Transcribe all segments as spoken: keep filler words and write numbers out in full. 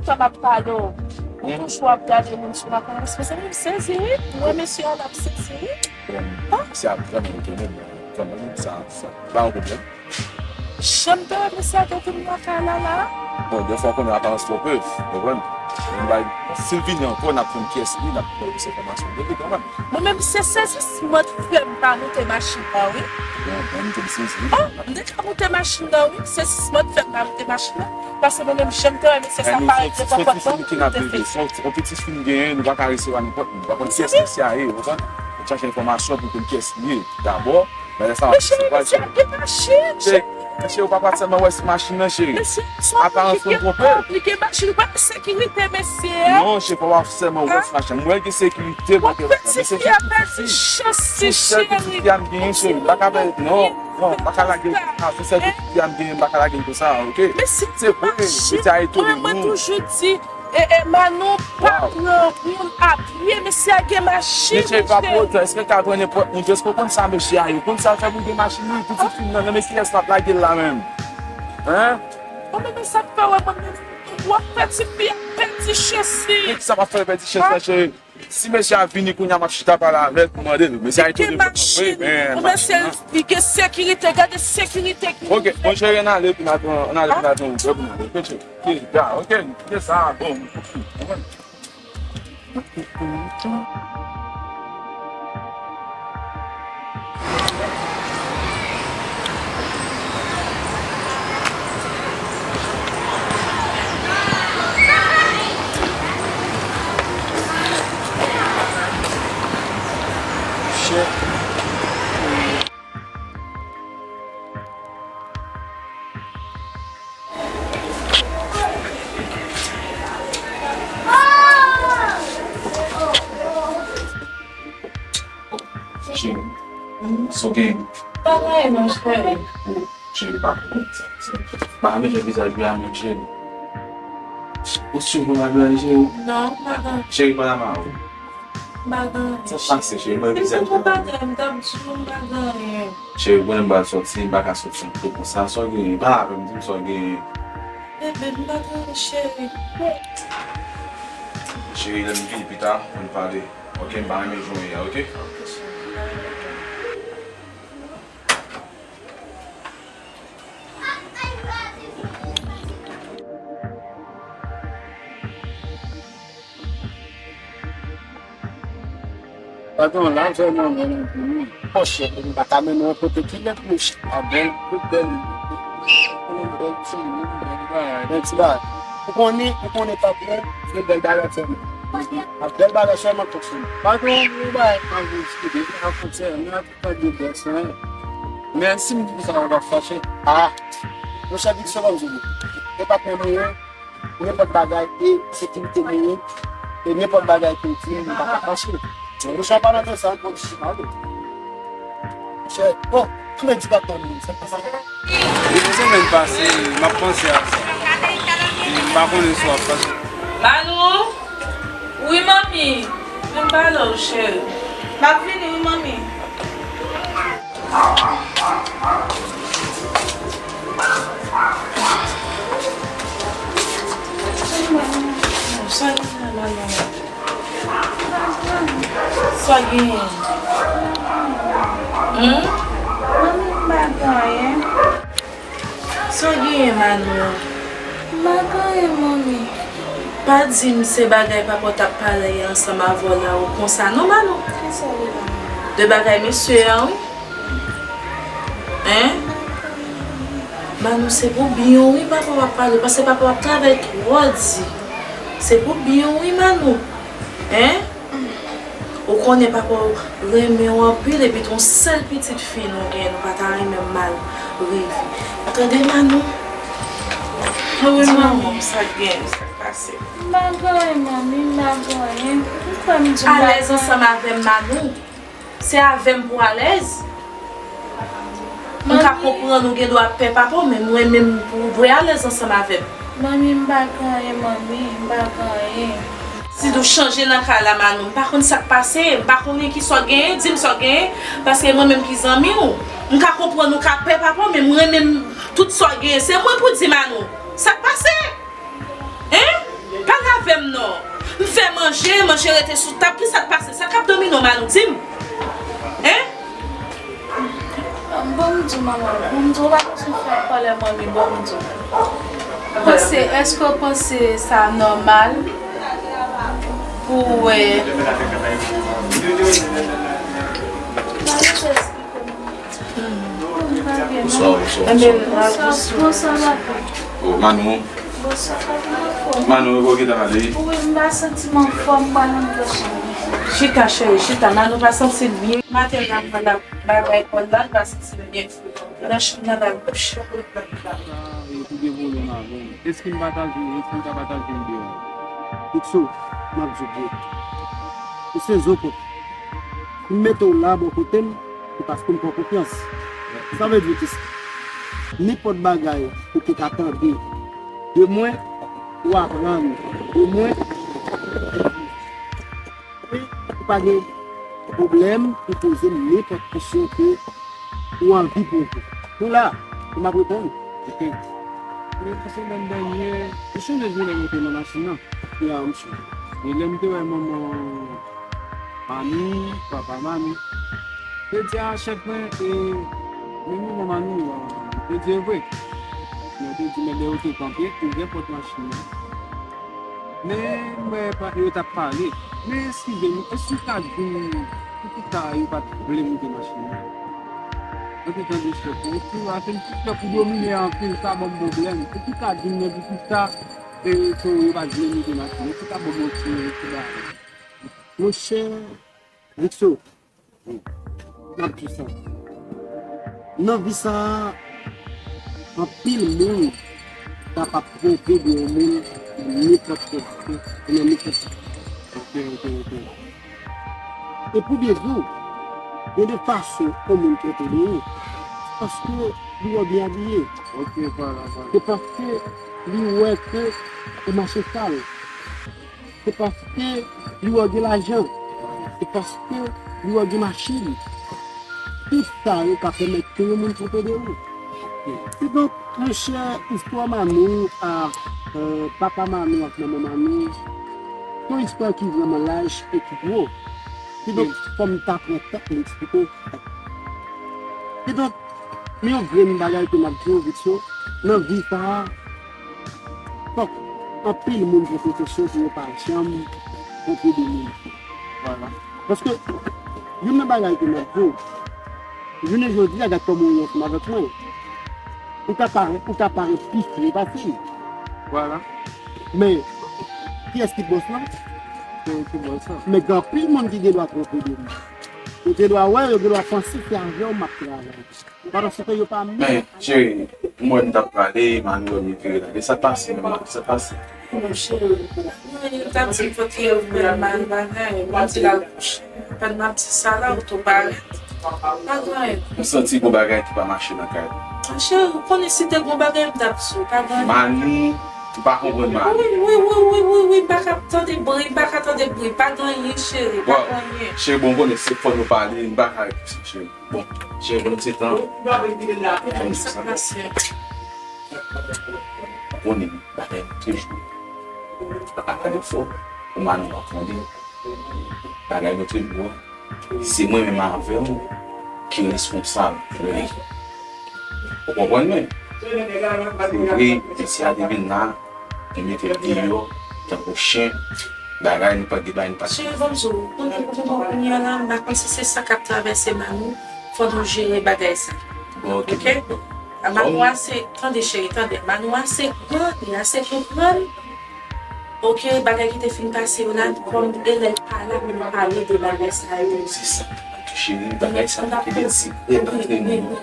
Sa m ap pale w. Ou toujou ap gade moun sou aparans. Mezanmi, m sezi, wi. Ou wè mesye a la, m sezi, wi. Bon, misye ap vrèman rete menm, vrèman, sa, sa pa yon pwoblèm. Jan m te wè mesye a te vin nan kay la, la. Bon, dèfwa konnen aparans twonpe, w konprann? Men bay, si l vini ankò, n ap konn kiyès li, n ap konn plis enfòmasyon de li, kanmenm. Mwen menm, se sezisman k fè m pa moute machin nan, wi. Bon, mwen menm tou m sezi, wi. Oh, m te ka moute machin nan, wi. Sezisman k fè m pa moute machin nan. Paske mwen menm, jan m te wè mesye sa, parèt devan pòt lan, m te sezi. Se yon ti fi m genyen, nou pa ka resevwa nenpòt moun. Nou pa konn kiyès mesye a ye, w konprann? Nou chache enfòmasyon pou konn kiyès li ye. Dabò, men lè sa, mesye, mesye a gen machin, cheri. Mesye, ou pa pral sèlman wè si machin nan, cheri. Mesye, se yon moun ki gen kòb, li gen machin, ou pa wè sekirite mesye a? Non, cheri, pa wè sèlman wè si machin. Mwen gen sekirite, mwen gen machin. Mesye, se yon ti fi. Sou sèl pitit fi a m genyen, cheri. M pa ka fè, non, non, m pa ka lage l konsa. Sou sèl pitit fi a m genyen, m pa ka lage l konsa, oke? Se vre, mesye a etone nou. Mwen toujou di, E, e, Manou pa pran moun a pye, mesye a gen machin, mesye. Mesye pa pran otan, èske l ka pran nenpòt moun? Èske w konn sa mesye a ye? Ou konn sa l fè pou l gen machin li? Pitit fi m nan, nan men kiyès l ap lage l la menm? Hein? Bon, men, men sa k fè wè mwen menm, w ap fè tifi a pèdi chans li. Men kisa m ap fè l pèdi chans la, cheri? Si mesye a vini kounye a, m ap chita pale avè l pou mande l. Mesye a etone mwen. Li gen machin, li gen sekirite, gade sekirite ki. Oke, bon, cheri, ann ale, epi n ap, ann ale, epi n ap, epi n ap, epi n ap. Ki da, oke, kite sa, bon. Shit. Cheri, sa w gen? Pa gen anyen non, cheri. Cheri, pa konn sa. Pa mete vizaj ou a non, cheri. Ou si ou pa gen anyen, cheri? Non, pa gen anyen. Cheri, pa la ma ou. M pa gen anyen. Sa pase, cheri, mwen vizaj ou. Si m te gen anyen, m t ap di w m pa gen anyen. Cheri, ou konnen m pral sòti, m pa ka sòti tou konsa. Sa w genyen? Pale avè m, di m sa w genyen. Bebe, m pa gen anyen, cheri. Cheri, lè m vini pita, ann pale. Oke, m pa renmen jan w ye a, oke? Oke, cheri, m pa renmen jan w ye a. Patwon, la vrèman, vrèman, vrèman. Monchè, m pa ka mennen w kote ki lèt mouch. A bèl, tout bèl. Bèl ti bagay. Ou konnen, ou konnen patwon, se bèl bagay sèlman. A bèl bagay sèlman, patwon. Patwon, ou bay anvi diskite, an fon sèlman. Pa de bèswen. Men si m di sa, w ap fache. Ah! Monchè, di sa ban m di w. E patnè mwen ye, nenpòt bagay, e sekirite mwen ye, e nenpòt bagay ke w di, m pa ka fache. Monchè, pa nan sa, m konn chita, wi. Monchè, bon, kouman di patnè mwen, sa pase? Depi semèn pase, m ap panse a sa. E m pa konnen si w ap fache. Manou? Wi, manmi. Vin pale w, cheri. M ap vini, wi, manmi. Sa genyen, Manou? Sa genyen? Hmm? Manmi, m pa gen anyen. Sa w genyen, Manou? M pa gen anyen, manmi. Pa di m se bagay papa w t ap pale ansanm avè w la ou konsa non, Manou. Kisa w ye la, manmi? De bagay mesye a, wi. Hein? Manou, se pou byen w, wi, papa w ap pale, paske papa w ap travay twò di. Se pou byen w, wi, Manou. Hein? Ou konnen papa w renmen w anpil, epi t yon sèl pitit fi nou gen, nou pa ta renmen mal rive. Tande, Manou? Wi, manmi, sa k gen, sa k pase? M pa gen anyen, manmi, m pa gen anyen. Ou kwè m di w m pa gen anyen? Alèz ansanm avè m, Manou. Se avè m pou alèz. M ka konprann ou gen dwa ap pè papa w, men mwen menm pou w dwe alèz ansanm avè m. Manmi, m pa gen anyen, manmi, m pa gen anyen. Sidou chanje nan kay la, Manou. M pa konn sa k pase, m pa konnen ki sa w genyen, di m sa w genyen, paske mwen menm ki zanmi w, m ka konprann ou ka pè papa w, men mwen menm tout sa w genyen, se mwen pou di, Manou. Sa k pase? Hein? M non. M fè manje, manje rete sou tab. Kisa k pase? Sa k ap domine w, Manou, di m? Hein? Bon m di w, manman, bon m di w, ou pa bezwen fè kòlè manmi, bon m di w. Panse, èske w panse sa nòmal pou w wè Bonswa, bonswa, bonswa. Bonswa, bonswa. Oh, Manou. Manou, ou gentan ale? Wi, m pa santi m anfòm, m pral antre nan chanm mwen. Chita, cheri, chita. Manou pa santi l byen. Maten la, m pral bagay kò l la, l pa santi l byen. Nan chanm nan, l al kouche. Sa yo tou gen pwoblèm avè m. Èske m pa ta jwe, èske m ta pa ta jwe deyò? Pixo, m ap di w byen. Ou se zo kòk. M mete w la bò kote m, se paske m fè w konfyans. Sa vle di kisa? Nenpòt bagay ou te ka tande de mwen, ou aprann de mwen, e ou pa gen pwoblèm pou poze m nenpòt kesyon ke ou anvi poze. Tou la, m ap reponn. Ok. Mwen, se lè m dènye, ou sonje jou lè m te nan machin nan? Ya, m sonje. E lè m te wè manman Mami, papa Mami, te di a chèf mwen, e, men manman Mami, te di e vre. Mwen te di, men lè yo te kanpe, ouvè pòt machin nan. Men m wè yo t ap pale. Men eskize m, èske w ka di m poukisa yo pa t vle moute machin nan? Mwen te tande chèf mwen, epi w ap fè m ti chèf ou domine anpil, sa ban m pwoblèm. Eske w ka di m men poukisa e, so, yo pa t vle moute machin nan? Eske w ka ban m yon ti, ti bagay? Monchè Vixo, m ap di w sa. Nan vi sa a, anpil moun kapab twonpe de yon moun nan nenpòt kèlite, nan nenpòt sa. Ok, ok, ok. E pou byen di w, gen de fason yon moun twonpe de ou, se paske li wè w byen abiye. Ok, vwala, vwala. Se paske li wè ke ou mache sal. Se paske li wè w gen lajan. Se paske li wè w gen machin. Tout sa yo ka pèmèt ke yon moun twonpe de ou. Kidonk, monchè, istwa Manou a, euh, papa Manou ak manman Manou, se yon istwa ki vrèman laj e ki gwo. Kidonk, fò m ta pran tan pou m eksplike w. Kidonk, men yon grenn bagay ke m ap di w, Vixo, nan vi sa a, fòk anpil moun pran prekosyon pou yo pa janm twonpe de moun. Vwala. Paske, youn nan bagay ke m ap di w, jounen jodi a, gad kòman w ye ansanm avèk mwen. Ou ka parèt, ou ka parèt pi fre pase m. Vwala. Men, kiyès ki bòs lan? Se ou ki bòs lan. Men gen anpil moun ki gen dwa twonpe de m. Yo gen dwa wè, yo gen dwa panse se avè w m ap travay. Pandan se tan yo pa menm. Men, cheri, m wè m t ap prale, Manou wè m vire la. E sa k pase menm la? Sa k pase? Monchè, mwen t ap di m fòk li ouvè mal bagay, mwen di l al kouche. Pandan m ap di sa la, ou tou parèt. Pa gen anyen. M santi gon bagay ki pa mache nan kay la. Monchè, ou konnen si te gon bagay, m t ap di w. Pa gen anyen. Manou, ou pa konprann Manou. Wi, wi, wi, wi, wi, wi, m pa ka tande bri, m pa ka tande bri. Pa gen anyen, cheri, pa gen anyen. Cheri, bon, ou konnen se fò nou pale, m pa ka ret konsa, cheri. Bon, cheri, bon, se tan. Sa k pase? Ou konnen, bagay nou te jwe. Ou pa ka pale fò, pou Manou pa tande. Bagay nou te jwe. Se mwen menm avè w ki responsab de li. Ou konprann mwen? Se vre, mesye a te vin la, li mete l deyò, tankou chen, bagay, li pa t gen bagay, li pa t gen. Cheri, bon, m di w, kounye a la, m pa konn si se sa k ap travèse Manou, fò nou jere bagay sa. Bon, ok. Ok? Manou ase, tande cheri, tande. Manou ase gran, li ase konprann. Ok, bagay ki te fin pase yo la, kòm e lè l pa la pou nou pale de bagay sa yo. Se sa, cheri, bagay sa nou te gen sekrè antre nou.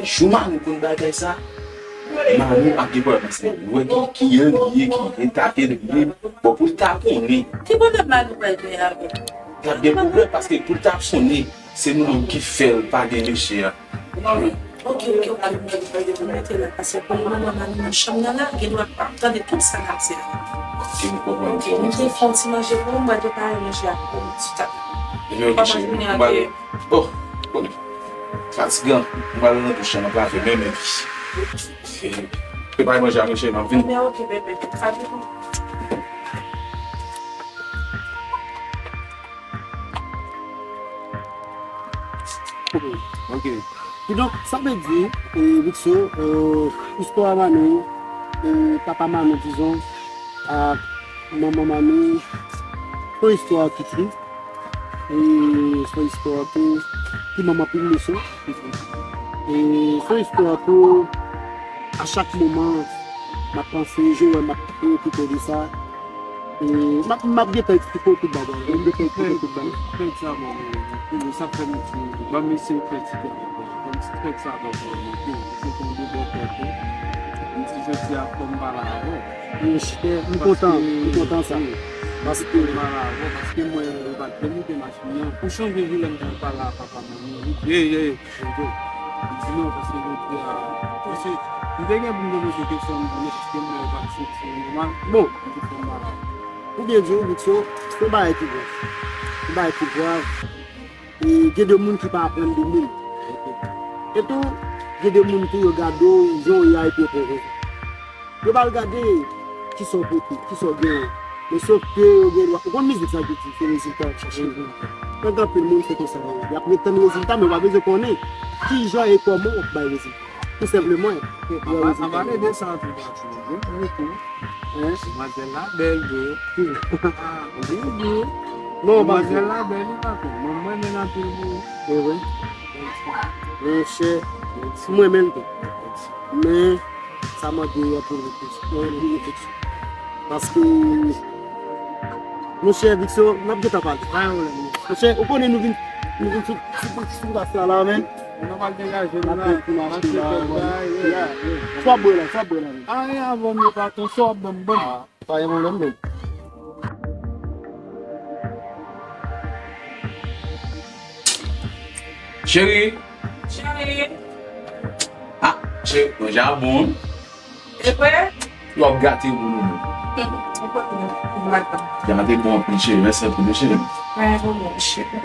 Jou Manou konn bagay sa, Manou ap gen pwoblèm ansanm. Ou wè ki, ki jan l ye, ki eta ke l ye. Bon, pou l ta konnen. Ki pwoblèm Manou pral gen avè w? L ap gen pwoblèm paske pou l ta konnen, se nou menm ki fè l pa gen mesye a. Ok, ok, ok, ok. Mete la, paske pou le moman, Manou nan chanm nan la, gen dwa pa tande tout sa n ap di a. Ok, m konprann. Ok, m te fè yon ti manje pou ou, m pral prepare manje a pou ou sou tab la. Ebyen, ok, cheri, m pral, oh, konnen. Fatigan, m pral nan douch la, m ap lave men m epi. Prepare manje a, mwen, cheri, m ap vini. Ebyen, ok, bebe, fatigan. Ok. Kidonk, sa vle di, e, Vixo, e, istwa Manou, e, papa Manou, dizon, ak manman Manou, se yon istwa ki tris, e se yon istwa ki, ki ban m anpil leson, e se yon istwa ke a chak moman, m ap panse, je wè m ap preokipe de sa, E, m ap, m ap gentan eksplike w tout bagay. M ap gentan eksplike w tout bagay. Fè sa ban mwen. Sa fè m ti, ban m eseye fè ti bagay. Ban m ti fè sa ban mwen. Se konn de bò kòte. M di jodi a fò m pale avè w. Monchè, m kontan, m kontan sa. Paske fò m pale avè w, paske mwen, yo pa t vle moute machin nan. Ou chonje jou lè m te pale a papa manman. Ye, ye. Li di non, paske jodi a, paske m te gen pou m te poze kesyon, m di, men èske mwen pa santi m nòmal? Bon, m te fè m malad. Ou byen di w, Vixo, se yon bagay ki grav. Se yon bagay ki grav. E gen de moun ki pa aprann de moun. E tou, gen de moun tou, yo gade w, jan w ye a, epi yo pran konfyans. Yo pa al gade kisa w pote, kisa w genyen. Men sòf ke yo gen dwa. Ou konn mizik sa ki di, se rezilta y ap chache. Donk, anpil moun se konsa yo ye. Y ap ret tann rezilta, men yo pa bezwen konnen kijan e kòman w ap bay rezilta. Tou senpleman, y ap wè rezilta. Anba de sa, tou, tou, tou, tou. Hein? Demwazèl la bèl, vre. Ah, li byen. Non, pa vre. Demwazèl la bèl, li pa konn. Mwen, mwen renmen l anpil, vre. E vre. Monchè, mwen renmen l tou. Men, sa mande anpil refleksyon, anpil refleksyon. Paske, monchè Vixo, n ap gentan pale. Pa gen pwoblèm, non. Monchè, ou konnen nou vin, nou vin sou, sou, sou plas la, la, men. Nou pa degaje, nou la. N ap fè ti mache la, mache la, bèl bagay, yeah, yeah. Sa w ap bwè la, sa w ap bwè la, men. Anyen avè m, yo patwon, sa w ap ban m, ban m. Ah, pa gen pwoblèm, men. Cheri. Cheri. Ah, cheri, manje a bon. E vre? Yo ap gate moun ou menm. Jan te bon anpil, cheri. Mèsi anpil, cheri. Mwen, bon, cheri.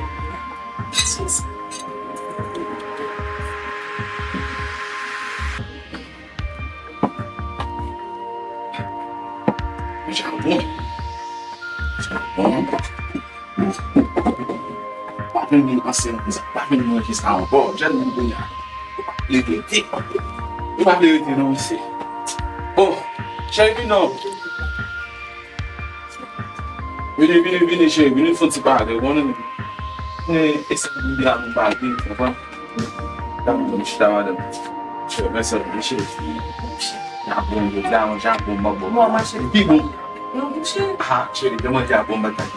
Manje a bon. Manje a bon. Pa vin vin ansanm, pa vin manje sa ankò. Jèn moun kounye a. Li rete. Li pa vle rete non, mesye. Oh, cheri, vin non. Vini, vini, vini, cheri. Vini fè yon ti pale, ou konnen. Men, e sa nou di a nou pale, ou konprann? Dam, nou chita, madanm. Cheri, mèsi anpil, cheri. Jan bon, jodi a, manje a bon, manje a bon. Bon, manje. Li pi bon. Non, cheri. Ah, cheri, te manje a bon, manje a bon.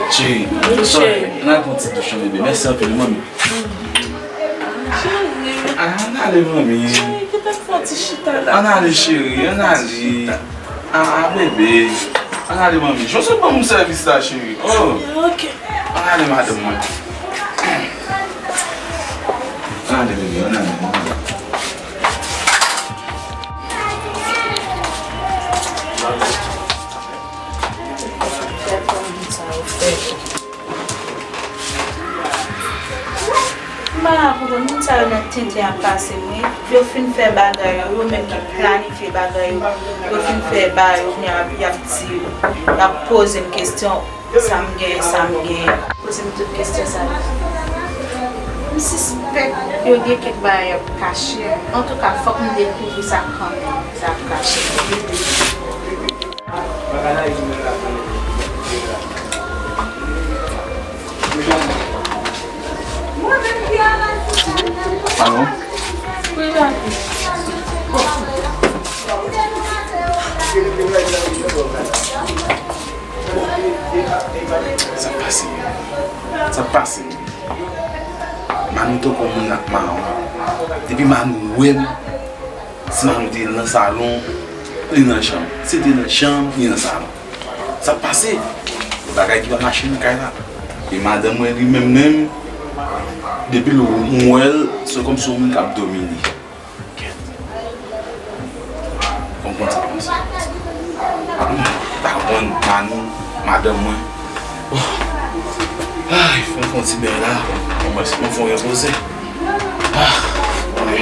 Cheri, sorry, ann al pran ti douch non, bebe. Mèsi anpil, manmi. Ah, ann ale, manmi. Ann ale, cheri, ann ale. Ah, bebe. Ann ale, manmi. Joseph ban m sèvis la, cheri. Oh. Ann ale, madanm mwen. Ann ale, bebe, ann ale, ann ale. M pa konprann, moun sa yo nan tenten ap pase m, wi. Yo fin fè bagay yo, yo menm ki planifye bagay yo, yo fin fè ba yo, kounye a y ap di, y ap poze m kesyon, sa m genyen, sa m genyen. Poze m tout kesyon sa yo. M sispèk yo gen kèk bagay y ap kache m. Antouka, fòk m dekouvri sa kanmenm, sa y ap kache m. Alo? Wi, papi. Sa pase menm. Sa pase menm. Manou tankou moun ak mawon. Depi Manou wè m, si Manou te nan salon, li nan chanm. Si te nan chanm, li nan salon. Sa pase? Bagay ki pa mache nan kay la. E madanm mwen li menm menm, depi l wè m wè l, se kòmsi yon moun k ap domine. Kèt. Konprann sa panse. Pa konn, Manou, madanm mwen. Oh. Ay, fò m fè yon ti bèy la. Omwen, si mwen fè yon repoze. Ah, wi.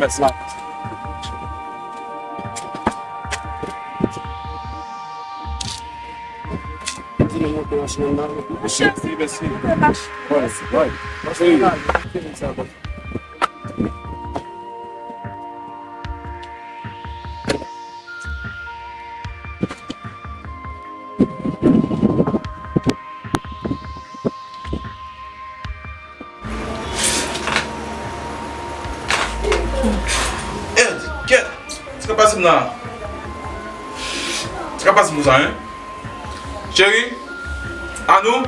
Mèsi. Mèsi, mèsi. Mèsi. Ey, kèt! Sa k ap pase m la? Sa k ap pase m konsa, en? Cheri? Anou?